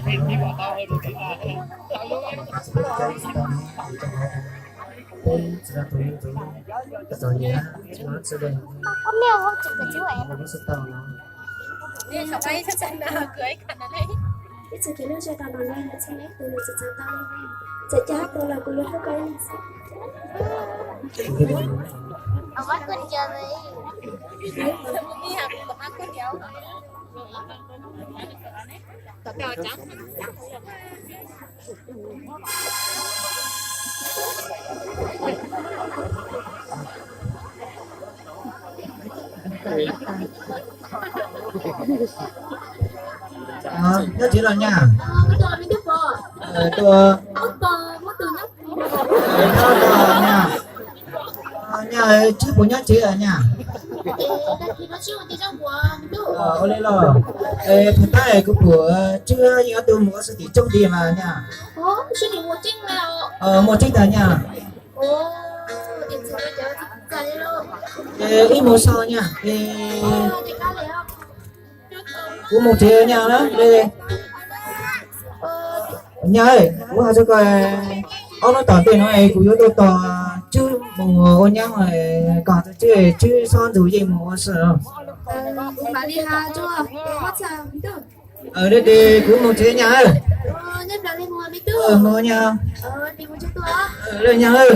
Peb tsis tau tus, tus txom nyem, tsis muaj txoj dej, mus lub xov tooj no. Ib txhia kev lub zej tau no ne, txhua leej txhua tus tsis txawj tau, txawm coj hab tau los kuv yuav hab koj ib leeg xwb. Nyob tsev los nyab? Tua, nyab, Tswb puas nyob tsev nyab? Ua li los, thaum tab kuv pum Tswb yeej ob tug mus ua xwb tim tsooj di mas nyab. Muaj tseeb tas nyab. Ib mus sau nyab, kuv mus tsev nyab na. Nyab, kuv hais rau koj, ob hnub tom ntej no kuv yuav tuaj tos Tswb mus ua nyab, koj hais rau Tswb, Tswb xob ntxuv yeej mus ua si. Kuv mam li hais rau, kuv mus tsev nyab. Mus nyab. Nyab.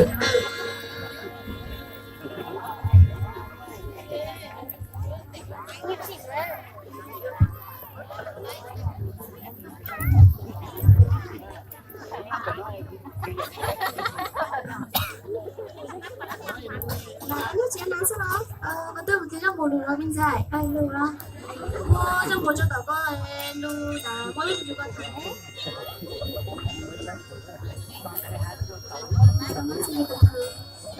Lub tsev mas xwb los, koj twb mus txiv zaub npua lug los me ntxhais, pab lug los. Muab zaub npua tso tom koj, lug tas muab lub npua koj tham.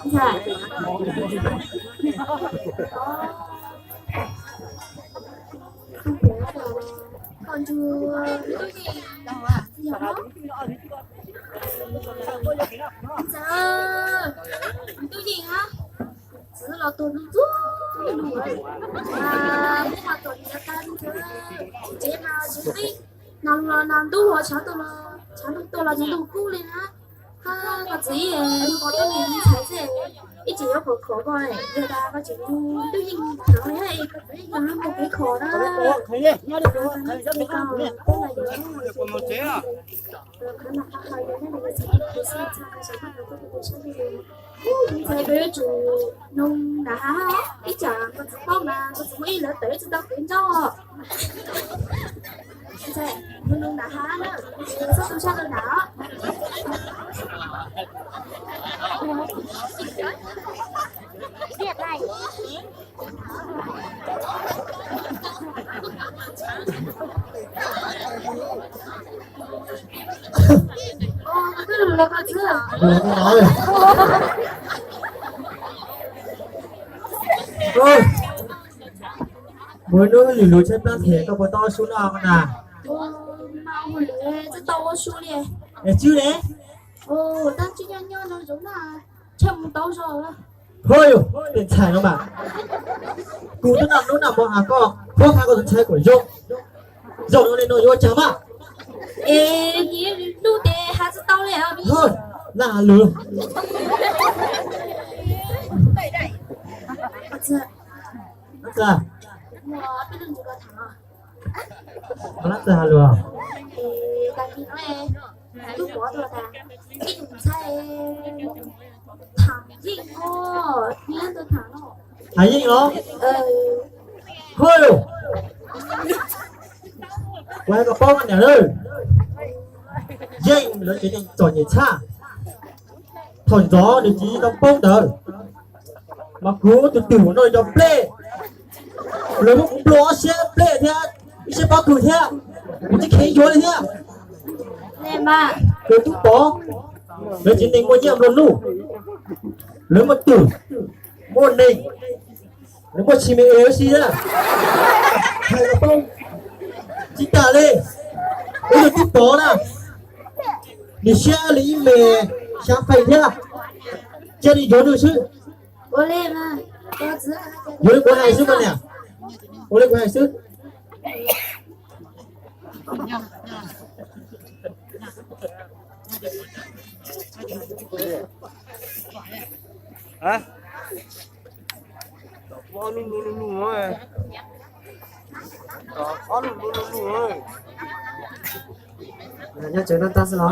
Ntxhais. Koj ntsug tub yeej, yog ntxhais, tub yeej a, txwv los tuag ntxub ntxub lug, muab mas tuam ntiav tag li ntawd, tsev mas tsev qib, nas lug los nas ntub, tshav ntuj los tshav ntuj tuaj los tshav ntuj kub li na. Koj txiv, koj tub yeej ntxhais xwb, ib txhis yuav khov khov koj, yog tas koj tseem ntsug tub yeej ntawd es koj txiv yeej yog lub ntuj kev khov na. Ntxhais, koj yuav tsum noog nram hav, ib tsam koj txiv paub mas koj txiv muaj ib lawv tawm tsis tau kev ntsaub. Ntxhais, noog nram hav na, txhob tu sab rau nram. Mus hnub lwm lub tsheb plab them koj puas tau ua su noj na? Tsis tau ua su li. Es Tswb ne? Tab Tswb nyob nyob no zoo na, tsheb mus tau zog. Hos yus, tej ntxhais no mas, kuv twb noj hnub noj hmo has koj, puab has koj tus ntxhais kom zoo, zoo no li no yuav ua cas mas? Es hnub tes has tsis tau li. Hos, laj has lus. Laj txawj has lus. Has yeej los? Hos, kuv hais koj paub niam lawm, yeej lawv tsev neeg txom nyem tshaj. Thaum ntxov nws txiv tau poob ntawd, mas kuv tus twm no cov nplej, lawv muab kuv nplua ob siab nplej thiab ib siab pob kws thiab, kuv tsis kheev yuav li thiab. Lawv tub pov, lawv tsev neeg muaj nyiaj nplua nuj, lawv muaj twm, muaj neeg, lawv muaj tsis me es si na. Hais los poob, tsis tas li, kuv tus tub pov na, nws siab li ib me xya feem thiab, cia li yuav nws xwb. Yuav li kuv hais xwb mas niam, ua li kuv hais xwb. Nyob tsev no tag xwb los?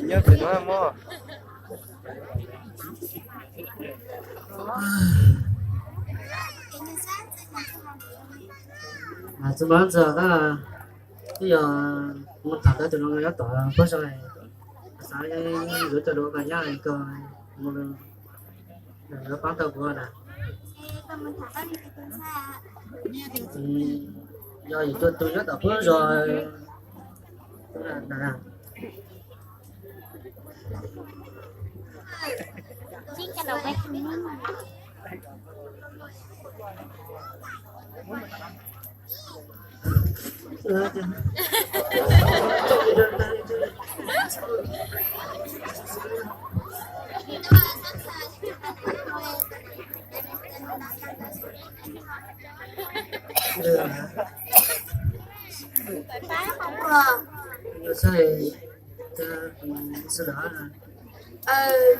Nyob tsev no mog. Tsis muaj ntxog, twb yog mus tham tau tus no nyob tom pob zog, xav yuav coj los kom nyob ko, mus yuav paub tau kuv na. Yog yus tus nyob tom pob zog.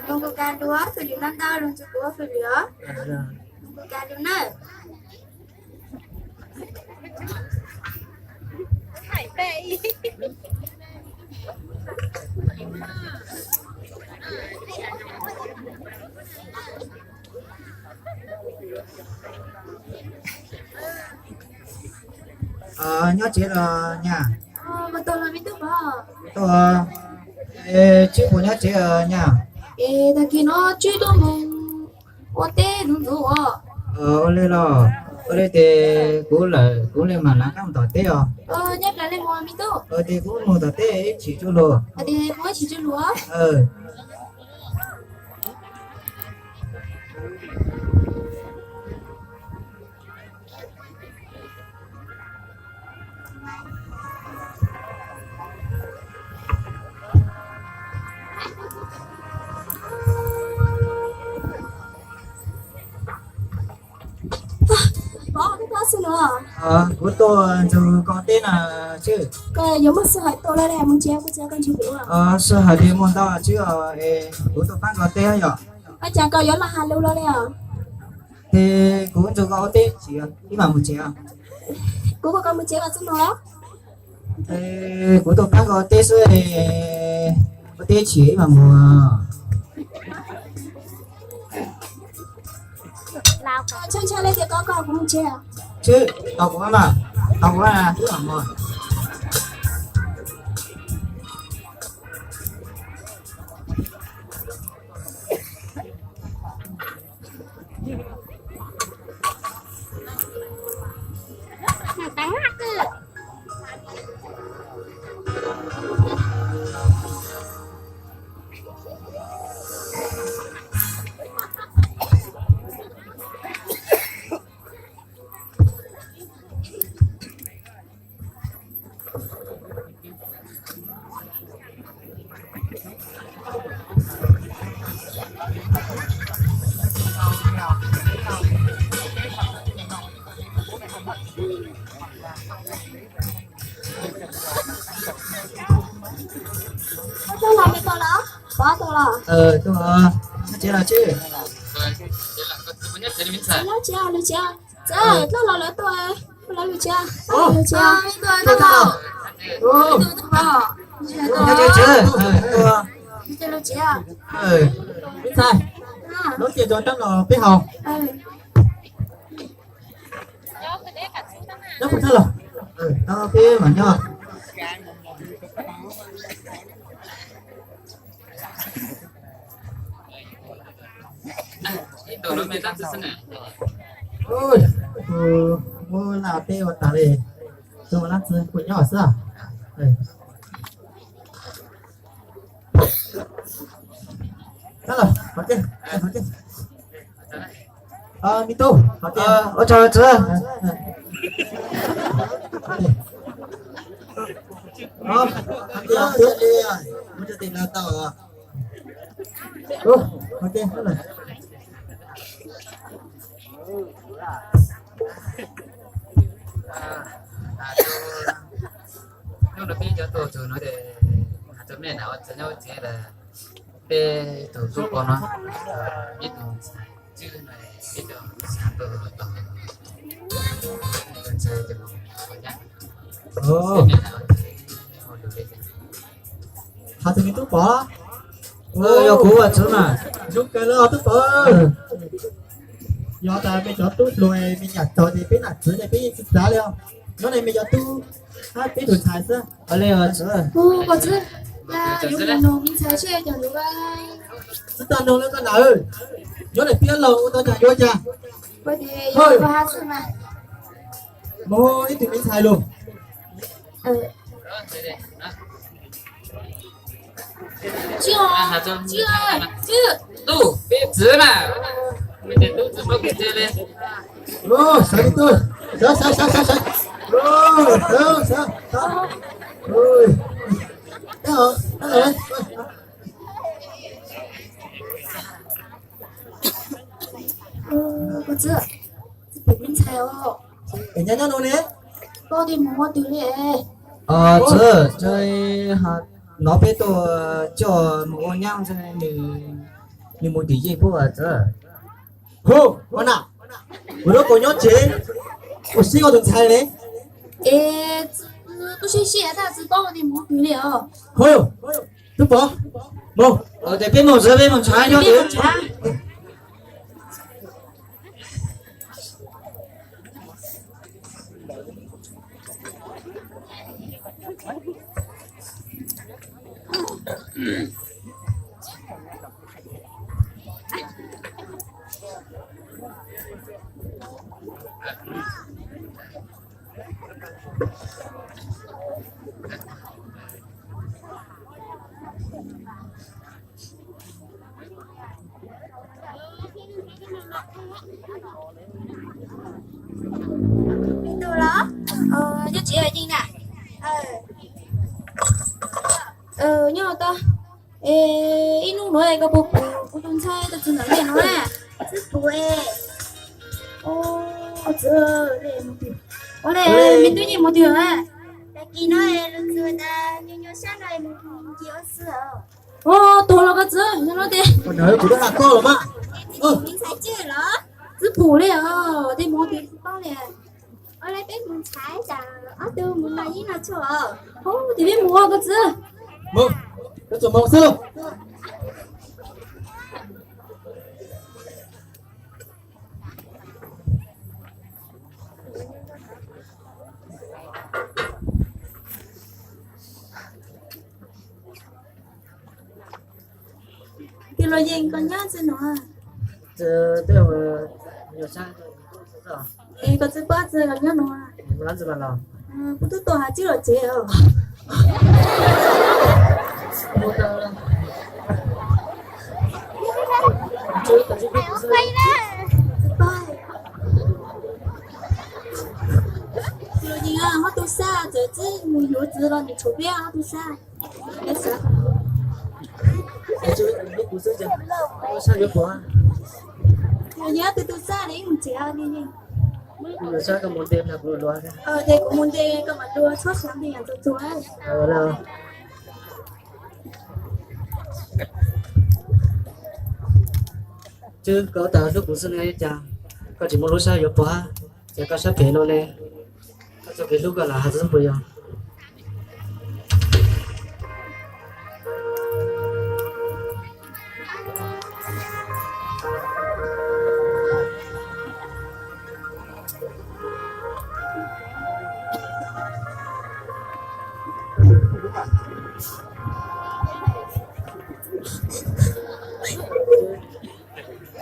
Mus nkaus kas dua, fwm lwm no ntau los ntsib kuv fwm lwm os. Mus nkaus kas dua na. Nyob tsev los nyab? Tswb puas nyob tsev nyab? Es tag kis no Tswb tuaj mus ua teb ntxuav ntxuav os. Ua li los, ua li ces kuv lawm kuv li mam lav qab mus tom teb os. Nyob plas li mus me tub. Ces kuv mus tom teb ib chim tsuj lug. Ces kuv ib chim tsuj lug. Kuv tuaj nrug koj teb na Tswb. Koj yuav muaj sij hawm tuaj los mus tsev, kuv tsis ua koj ntshai kuv. Sij hawm li muaj ntau Tswb, kuv tuaj pab koj teb yom. Ua cas koj yuav los has lus los li os? Ces kuv nrug koj ua teb chim ib mam mus tsev. Kuv kom koj mus tsev los txhob mus los? Kuv tuaj pab koj teb xwb, ua teb chim ib mam mus. Tshaj tshaj li tias koj kom kuv mus tsev. Tswb, tos kuv mas, tos kuv mas, wb mam mus. Tuaj los me tuaj los, pov tuaj los. Tuaj, nyob tsev los Tswb? Nyob tsev, lug tsev. Txawm tuaj los lawv tuaj, lawv lug tsev, lug tsev. Nyob tsev, lug tsev. Ntxhais, lub tiaj rau tab los peb haus. Nyob puas tag los? Peb mam nyob. Tus muab laj teb ua tas li, tus muab laj txwv kuj nyob xwb. Tab los, qhov tiag, qhov tiag. Me tub, qhov tiag, ua tsaug txwv. Qhov tiag, qhov tiag li, muab rau tim no tau. Qhov tiag. Hnub no peb cov tuaj txug no ces has rau mej na, ua txawv nyob ua tsev lawm. Peb tus tub pov no, ib tug ntxhais tswb no, ib tug xav tus tod, tus ntxhais tus mus ua nyab. Hais tias me tub pov, yog kuv ua txwv mas zoo kawg li tub pov. Yog tas me cov tub hluas me nyuam txog ces peb nam txwv ne peb yeej tsis xav li os. Nyob ne me cov tub hab peb tus ntxhais xwb. Ua li os txwv. Ua txwv, yuav mus nug me ntxhais seb cov yuav. Tsis tau nug li koj nam, nyob ne peb laus ua tau cas yuav cas. Mus ib tug me ntxhais lug. Tub, peb txwv mas, tub txwv paub kev li. Sawv, sawv, sawv, sawv, sawv. Koj txwv, txiv pum me ntxhais os. Es nyob nyob no ne, koj ua mus ua twg li? Txwv, nov peb tuaj coj mus ua nyab ntxhais, nws mus tim yeej puab txwv. Hu, ua na, kuv lub kaus nyob tsev, kuv sib koj tus ntxhais li. Es txwv, tub sib sib tas txwv paub ua mus ua twg li os. Hu, tub pov, mus. Ces peb mus txwv, peb mus ntshav nyob twg. Tus los, nyob tsev yeej na. Nyob tau ib hnub nuav koj puas pum kuv tus ntxhais tus txiv ntawm nej no na? Tsis pum. Ua li, me tub nyiam mus twg na? Tag kis no lug txug tas nyuag nyuag sab no mus ncig ua si. Ua tuag los koj txwv, yog no tes kuv twb has koj los mas. Tsis pum li os, tej mus twg tsis paub li. Ua li peb mus ntxhais tas ob tug mus no ib no tsuag. Tes peb mus ua koj txwv. Mus, koj txwv mus xwb lauj. Tus los yeej koj nyob txwv nuav. Es koj txwv pab txwv los nyob nuav. Kuv tub tuaj has txwv los tsev os. Tus los yeej ho tu sab, txawm txwv mus yuav txwv los nws tshuav peb ho tu sab. Tus los yeej tu tu sab li mus tsev. Tes kuv mus ntes koj mam dua, txhob xav ntev yam txog txog. Twb koj tas hlub kuv xwb no cas koj tsis muaj lub sab yuav pov hab, ces koj sab phem no ne, koj txoj kev hlub koj lam has txog puas yog?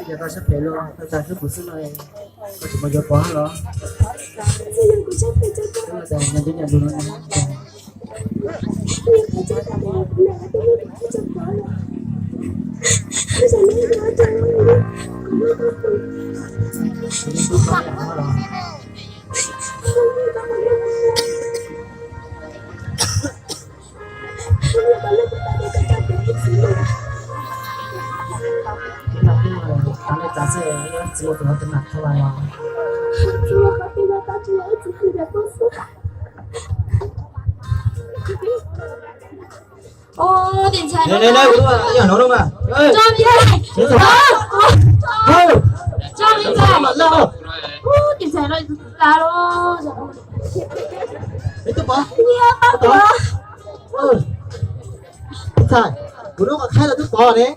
Yog koj sab phem los koj tas hlub kuv xwb no, koj tsis muaj yuav pov hab los? Ub, tim ntxhais no, tim ntxhais no, tim ntxhais no, tim ntxhais, kuv lub qhov khaib los twb pov ne.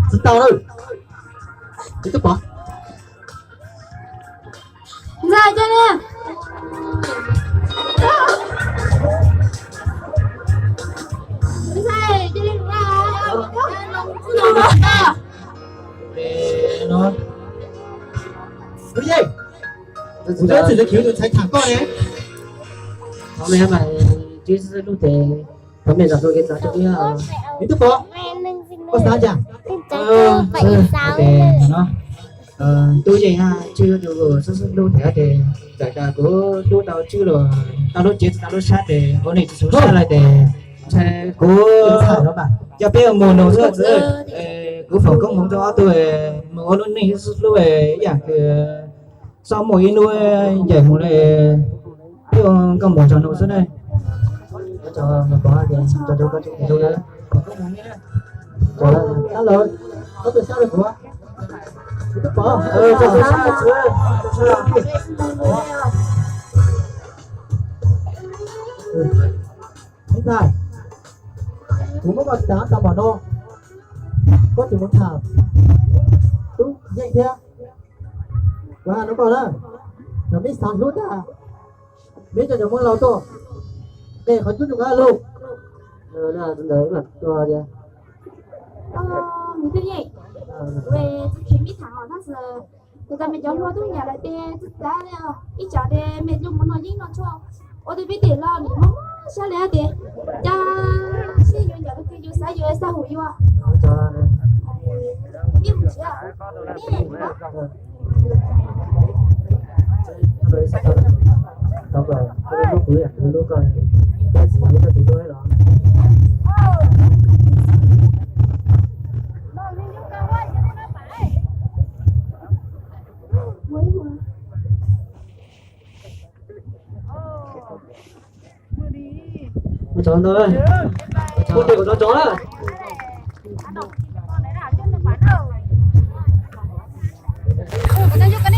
Tsis tau lawm. Twb pov. Ntxhais, cia li. Tub Yeej, kuv twb tsis tau khiv tus ntxhais tham koj ne. Thov mej zam lub tes, thov mej zam lub tes txav rau kuv. Ib tug pov, koj xav cas? Tub Yeej, Tswb yuav tus xib hwb hlub tes, txawm tias kuv hlub tau Tswb los tau lub cev tsis tau lub sab tes, ua neej tsis tshua sab lawm tes, ntshe kuv coj peb mus nus xwb txiv. Kuv foom koob hmoov rau ob tug mus ua lub neej xib hwb hlub ib yam kws txhob muaj ib hnub ncaim mus li, peb ua nkauj muam nraug nus xwb ne. Foom koob hmoov na. Ob tug sab rau kuv. Ntxhais, kuv muab koj tsa tau mom no, koj tsis mus tham Tub Yeej thiab. Kuv hais rau koj na, yog meb xav hlub tag, meb coj cov Hmoob laus tuaj, nqes qhov cub rau nkawd lug. Tus ntawd ib mam tuaj tias, Tus ntawd mej cov hluas tub nyam lawm tes txawv txawv li os, ib tsam tes mej coj mus noj yeeb noj tshuaj ua tus peb tes los nim mob sab li tes, cas seb yuav ncaim tus twg yus xav yus xav hum yus. Ua tsaug ntau, ua tsaug ntau na.